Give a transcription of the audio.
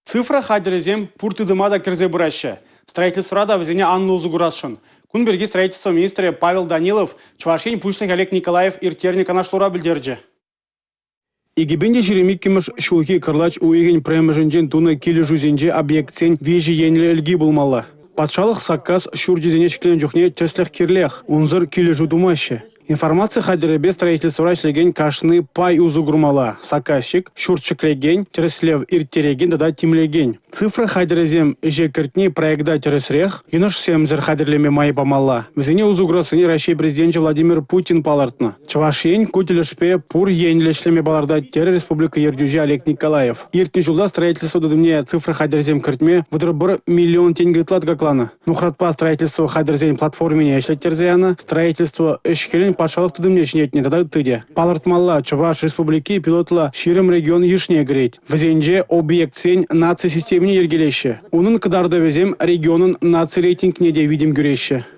Цифра хатӗрӗсем пур тытӑма та кӗрсе пыраҫҫӗ. Строительствӑра та вӗсене анлӑ усӑ курасшӑн. Кун пирки строительство министрӗ Павел Данилов Чӑваш Ен Пуҫлӑхӗ Олег Николаев ирттернӗ канашлура пӗлтерчӗ. 2022-мӗш ҫулхи кӑрлач уйӑхӗн 1-мӗшӗнчен тунӑ килӗшӳсенче объектсен 3 енлӗ ӗлки пулмалла. Патшалӑх саккас ҫурчӗсене ҫӗкленӗ чухне тӗслӗх кирлех, унсӑр килӗшӳ тумаҫҫӗ. Информаци хатӗрӗпе строительствӑра ӗҫлекен кашни пай усӑ курмалла: саккасчик, ҫурт ҫӗклекен, тӗрӗслев ирттерекен тата тимлекен. Цифра хатӗрӗсем ӗҫе кӗртни проекта тӗрӗсрех, йӑнӑшсемсӗр хатӗрлеме май памалла. Вӗсене усӑ курассине Раҫҫей Президенчӗ Владимир Путин палӑртнӑ. Чӑваш Ен ку тӗлӗшпе пур енлӗ ӗҫлеме палӑртать терӗ республика ертӳҫи Олег Николаев. Иртнӗ ҫулта строительство тытӑмне цифра хатӗрӗсем кӗртме 31 миллион тенкӗ ытла тӑкакланӑ. Нухратпа строительство хатӗрӗсен платформине ӗҫлеттерсе янӑ, строительство ӗҫ-хӗлӗн патшалӑх тытӑмне ҫӗнетнӗ тата ытти те. Палӑртмалла, Чӑваш Республики пилотлӑ 20 регион йышне кӗрет. Вӗсенче объектсен наци системине йӗркелеҫҫӗ. Унӑн кӑтартӑвӗсем регионӑн наци рейтингне те витӗм кӳреҫҫӗ.